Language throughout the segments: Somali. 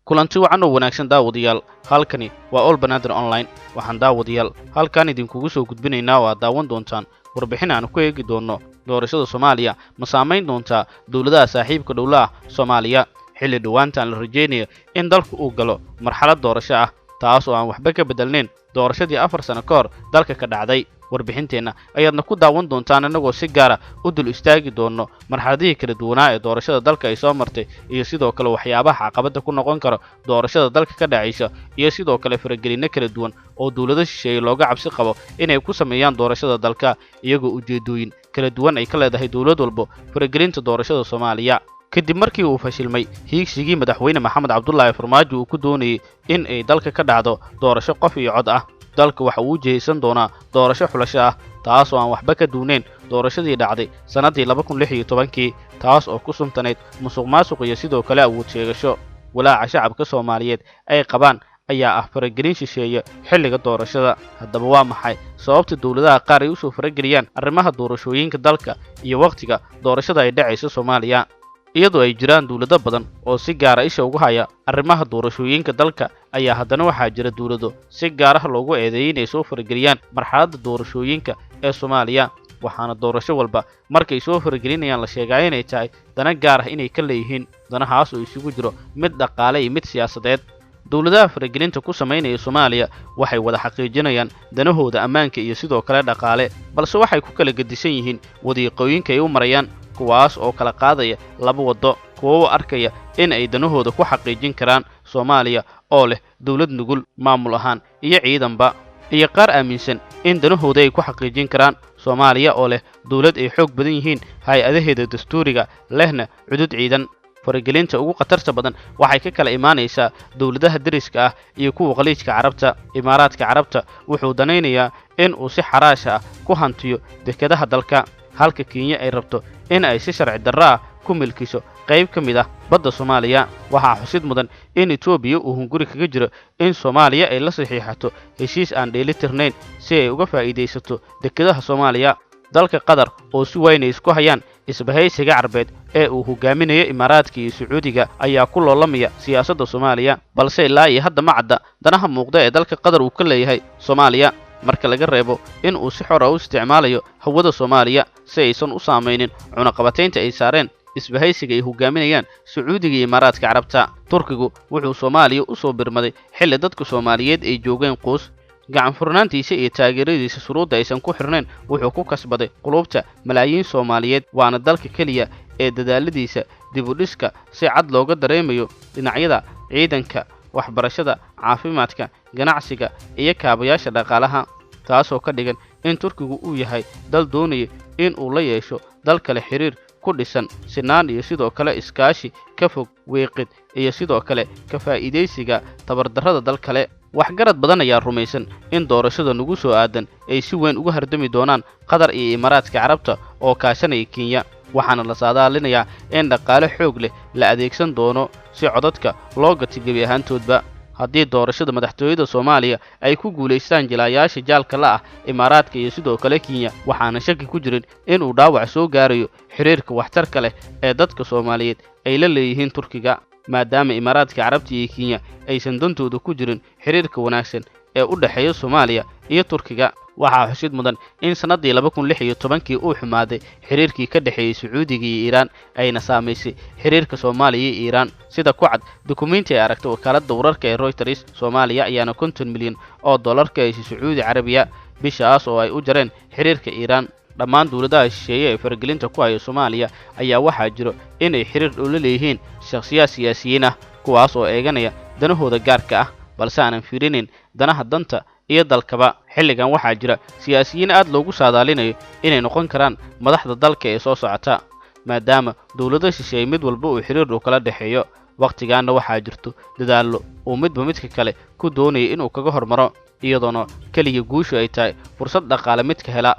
Kulanti wacan oo wanaagsan, daawadayaal. Halkani waa All Banaadir Online. Waxaan, daawadayaal, halkan idinkugu soo gudbinaynaa oo aad daawan doontaan warbixin aanu ku eegi doonno: doorashada Soomaaliya ma saamayn doontaa dowladaha saaxiibka dhowla ah Soomaaliya, xilli dhowaantaan la rajaynayo in dalku uu galo marxalad doorasho ah, taas oo aan waxba ka beddelnayn doorashadii 4 sano ka hor dalka ka dhacday? Warbixinteenna ayaadna ku daawan doontaan, innagoo si gaara u dul istaagi doonno marxaladihii kala duwanaa ee doorashada dalka ay soo martay, iyo sidoo kale waxyaabaha caqabadda ku noqon kara doorashada dalka ka dhacaysa, iyo sidoo kale faragelinno kala duwan oo dowlado shisheeye looga cabsi qabo inay ku sameeyaan doorashada dalka, iyagoo ujeeddooyin kala duwan ay ka leedahay dowlad walbo faragelinta doorashada Soomaaliya. Kadib markii uu fashilmay hiigsigii Madaxweyne Maxamed Cabdulaahi Farmaajo uu ku doonayay in ay dalka ka dhacdo doorasho qof iyo cod ah, dalka waxa uu jihaysan doonaa doorasho xulasho ah, taas oo aan waxba ka duwnayn doorashadii dhacday sannaddii 2016-kii, taas oo ku suntanayd musuq maasuq iyo sidoo kale awood sheegasho. Walaaca shacabka Soomaaliyeed ay qabaan ayaa ah faragelin shisheeye xilliga doorashada. Haddaba, waa maxay sababta dowladaha qaar ay usoo farageliyaan arrimaha doorashooyinka dalka iyo wakhtiga doorashada ay dhacayso Soomaaliya, iyadoo ay jiraan dowlado badan oo si gaara isha ugu haya arrimaha doorashooyinka dalka? Ayaa haddana waxaa jira dowlado si gaar ah loogu eedeeyay inay soo farageliyaan marxaladda doorashooyinka ee Soomaaliya, waxaana doorasho walba markay soo faragelinayaan la sheegaa inay tahay dana gaar ah inay ka leeyihiin, danahaas oo isugu jiro mid dhaqaale iyo mid siyaasadeed. Dowladaha faragelinta ku samaynaya Soomaaliya waxay wada xaqiijinayaan danahooda ammaanka iyo sidoo kale dhaqaale, balse waxay ku kala gedisan yihiin wadiiqooyinka ay u marayaan, kuwaas oo kala qaadaya laba waddo: kuwo u arkaya in ay danahooda ku xaqiijin karaan Soomaaliya oo leh dowlad nugul maamul ahaan iyo ciidanba, iyo qaar aaminsan in danahooda ay ku xaqiijin karaan Soomaaliya oo leh dowlad ay xoog badan yihiin hay-adaheeda dastuuriga lehna cudud ciidan. Faragelinta ugu khatarta badan waxay ka kala imaanaysaa dowladaha deriska ah iyo kuwa Khaliijka Carabta. Imaaraadka Carabta wuxuu danaynayaa in uu si xaraasha ah ku hantiyo dekedaha dalka, halka Kenya ay rabto in ay si sharci darro ah ku milkiso qayb ka mid ah badda Soomaaliya. Waxaa xusid mudan in Etoobiya uu hunguri kaga jiro in Soomaaliya ay la saxiixato heshiis aan dheelitirnayn si ay uga faa'iidaysato dekedaha Soomaaliya. Dalka Qatar oo si weyn ay isku hayaan isbahaysiga Carbeed ee uu hogaaminayo Imaaraadka iyo Sacuudiga ayaa ku loolamaya siyaasadda Soomaaliya, balse ilaa iyo hadda ma cadda danaha muuqda ee dalka Qatar uu ka leeyahay Soomaaliya, marka laga reebo in uu si xor ah u isticmaalayo hawada Soomaaliya si aysan u saamaynin cunaqabataynta ay saareen isbahaysiga ay hogaaminayaan Sacuudiga iyo Imaaraadka Carabta. Turkigu wuxuu Soomaaliya u soo birmaday xilli dadka Soomaaliyeed ay joogeen quus. Gacan furnaantiisa iyo taageeradiisa shuruudda aysan ku xirnayn wuxuu ku kasbaday qulubta malaayiin Soomaaliyeed, waana dalka keliya ee dadaaladiisa dib u dhiska si cad looga dareemayo dhinacyada ciidanka, waxbarashada, caafimaadka, ganacsiga iyo kaabayaasha dhaqaalaha, taasoo ka dhigan in Turkigu uu yahay dal doonaya in uu la yeesho dal kale xiriir ku dhisan sinaan iyo sidoo kale iskaashi ka fog wiiqid iyo sidoo kale ka faa'iidaysiga tabardarrada dal kale. Waxgarad badan ayaa rumaysan in doorashada nagu soo aadan ay si weyn uga hardami doonaan Qatar iyo Imaaraadka Carabta oo kaashanaya Kenya, waxaana la saadaalinayaa in dhaqaale xoog leh la adeegsan doono si codadka loo gato gebi ahaantoodba. Haddii doorashada madaxtooyada Soomaaliya ay ku guulaystaan jilaayaasha jaalka la ah Imaaraadka iyo sidoo kale Kenya, waxaana shaki ku jirin inuu dhaawac soo gaarayo xiriirka waxtarka leh ee dadka Soomaaliyeed ay la leeyihiin Turkiga, maadaama Imaaraadka Carabta iyo Kenya aysan dantooda ku jirin xiriirka wanaagsan ee u dhexeeya Soomaaliya iyo Turkiga. Waxaa xusid mudan in sannaddii 2016-kii uu xumaaday xiriirkii ka dhexeeyey Sacuudiga iyo Iiraan, ayna saamaysay xiriirka Soomaaliya iyo Iiraan, sida ku cad dukumiinti ay aragtay wakaaladda wararka ee Reuters. Soomaaliya ayaana 50 milyan oo dollar ka heshay Sacuudi Carabiya bishaas oo ay u jareen xiriirka Iiraan. Dhammaan dowladaha shisheeye ee faragelinta ku haya Soomaaliya ayaa waxaa jiro inay xiriir dhow la leeyihiin shakhsiyaad siyaasiyiin ah, kuwaas oo eeganaya danahooda gaarka ah, balse aanan fiirinin danaha danta iyo dalkaba. Xilligan waxaa jira siyaasiyiin aad loogu saadaalinayo inay noqon karaan madaxda dalka ee soo socota, maadaama dowlado shisheeye mid walba uu xiriir dhow kala dhexeeyo. Wakhtigaanna waxaa jirto dadaallo uu midba midka kale ku doonaya inuu kaga hormaro, iyadoona keliya guushu ay tahay fursad dhaqaale midka hela.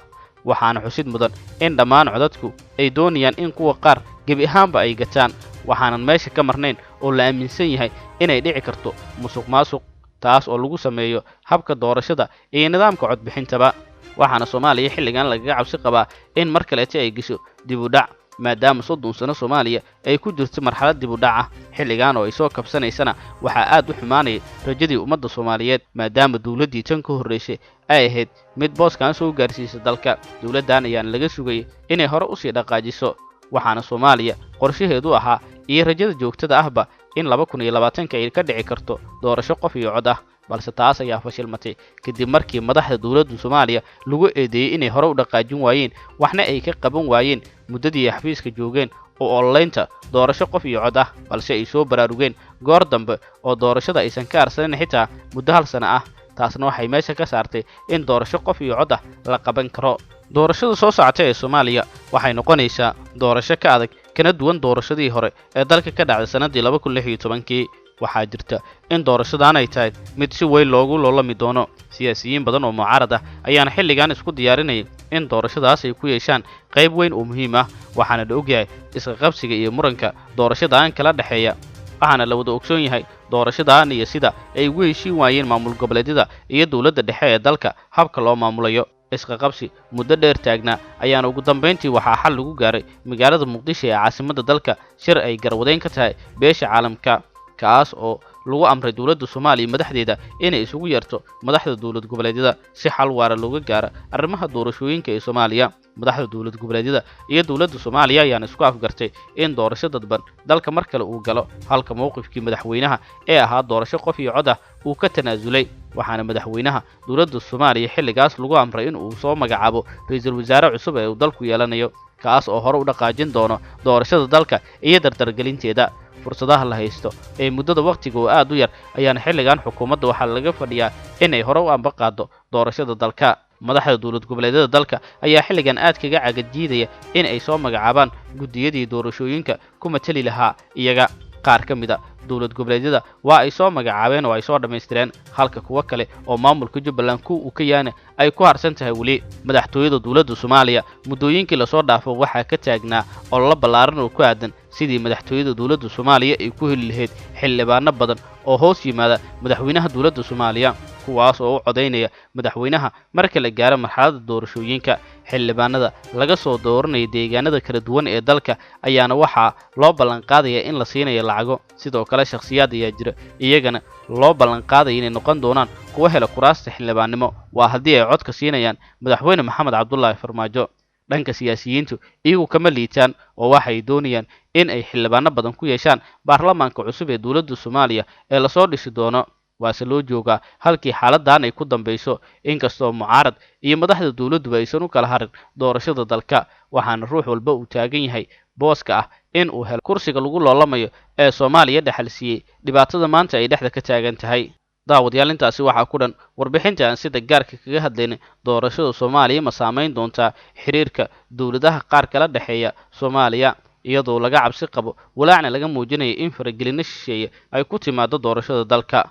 Waxaana xusid mudan in dhammaan codadku ay doonayaan in kuwa qaar gebi ahaanba ay gataan, waxaanan meesha ka marnayn oo la aaminsan yahay inay dhici karto musuq maasuq, taas oo lagu sameeyo habka doorashada iyo nidaamka codbixintaba. Waxaana Soomaaliya xilligan lagaga cabsi qabaa in mar kaleeta ay gesho dib u dhac. maadaama 30 sano Soomaaliya ay ku jirto marxalad dib u dhac ah. Xilligan oo ay soo kabsanaysana waxaa aad u xumaanaya rajadii ummadda Soomaaliyeed, maadaama dowladdii tan ka horreysay ay ahayd mid booskan soo gaarsiisa dalka. Dowladdan ayaan laga sugayay inay hore usii dhaqaajiso, waxaana Soomaaliya qorshaheedu ahaa iyo rajada joogtada ahba in 2020 ay ka dhici karto doorasho qof iyo cod ah, balse taas ayaa fashilmatay kadib markii madaxda dowladda Soomaaliya lagu eedeeyey inay hore u dhaqaajin waayeen, waxna ay ka qaban waayeen muddadii ay xafiiska joogeen oo ololeynta doorasho qof iyo cod ah, balse ay soo baraarugeen goor dambe oo doorashada aysan ka arsanin xitaa muddo 1 sano ah. Taasna waxay meesha ka saartay in doorasho qof iyo cod ah la qaban karo. Doorashada soo socota ee Soomaaliya waxay noqonaysaa doorasho ka adag kana duwan doorashadii hore ee dalka ka dhacday sanadii 2016. Waxaa jirta in doorashadan ay tahay mid si weyn loogu loolami doono. Siyaasiyiin badan oo mucaarad ah ayaana xilligan isku diyaarinayay in doorashadaas ay ku yeeshaan qayb weyn oo muhiim ah, waxaana la ogyahay isqaqabsiga iyo muranka doorashadan kala dhexeeya. Waxaana la wada ogsoon yahay doorashadan iyo sida ay ugu heshiin waayeen maamul goboleedyada iyo dowladda dhexe ee dalka habka loo maamulayo. Isqaqabsi muddo dheer taagnaa ayaana ugu dambeyntii waxaa xal lagu gaaray magaalada Muqdisho ee caasimadda dalka, shir ay garwadeyn ka tahay beesha caalamka, kaas oo lagu amray dowladda Soomaaliya madaxdeeda inay isugu yeerto madaxda dowlad goboleedyada si xal waara looga gaaro arrimaha doorashooyinka ee Soomaaliya. Madaxda dowlad goboleedyada iyo dowladda Soomaaliya ayaana isku afgartay in doorasho dadban dalka mar kale uu galo, halka mowqifkii madaxweynaha ee ahaa doorasho qof iyo cod ah uu ka tanaasulay. Waxaana madaxweynaha dowladda Soomaaliya xilligaas lagu amray in uu soo magacaabo ra'iisul wasaare cusub ee uu dalku yeelanayo, kaas oo hore u dhaqaajin doono doorashada dalka iyo dardargelinteeda. Fursadaha la haysto ee muddada waqtiga oo aad u yar ayaana xilligan xukuumadda waxaa laga fadhiyaa inay hore u amba qaaddo doorashada dalka. Madaxda dowlad goboleedyada dalka ayaa xilligan aad kaga cagadiidaya in ay soo magacaabaan guddiyadii doorashooyinka ku matali lahaa iyaga. Qaar ka mid a dowlad goboleedyada waa ay soo magacaabeen oo ay soo dhammaystireen, halka kuwo kale oo maamulka Jubbaland ku uu ka yaana ay ku harsan tahay weli. Madaxtooyada dowladda Soomaaliya muddooyinkii lasoo dhaafo waxaa ka taagnaa ololo ballaaran oo ku aadan sidii madaxtooyada dowladda Soomaaliya ay ku heli lahayd xildhibaano badan oo hoos yimaada madaxweynaha dowladda Soomaaliya, kuwaas oo u codaynaya madaxweynaha marka la gaaro marxaladda doorashooyinka. Xildhibaanada laga soo dooranaya deegaanada kala duwan ee dalka ayaana waxaa loo ballan qaadaya in la siinayo lacago. Sidoo kale shakhsiyaad ayaa jira iyagana loo ballan qaadaya inay noqon doonaan kuwa hela kuraasta xildhibaannimo, waa haddii ay codka siinayaan madaxweyne Maxamed Cabdullaahi Farmaajo. Dhanka siyaasiyiintu iyagu kama liitaan oo waxay doonayaan in ay xildhibaano badan ku yeeshaan baarlamaanka cusub ee dowladda Soomaaliya ee lasoo dhisi doono. Waase loo joogaa halkii xaaladdan ay ku dambayso, inkastoo mucaarad iyo madaxda dowladduba aysan u kala harin doorashada dalka, waxaana ruux walba uu taagan yahay booska ah in uu helo kursiga lagu loolamayo ee Soomaaliya dhexal siiyey dhibaatada maanta ay dhexda ka taagan tahay. Daawadayaal, intaasi waxaa ku dhan warbixinta aan sida gaarka kaga hadlaynay doorashada Soomaaliya ma saamayn doontaa xiriirka dowladaha qaar kala dhexeeya Soomaaliya, iyadoo laga cabsi qabo walaacna laga muujinayo in faragelino shisheeye ay ku timaado doorashada dalka.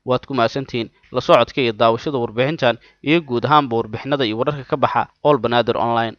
Waad ku mahadsantihiin la socodka iyo daawashada warbixintan iyo guud ahaanba warbixinada iyo wararka ka baxa All Banaadir Online.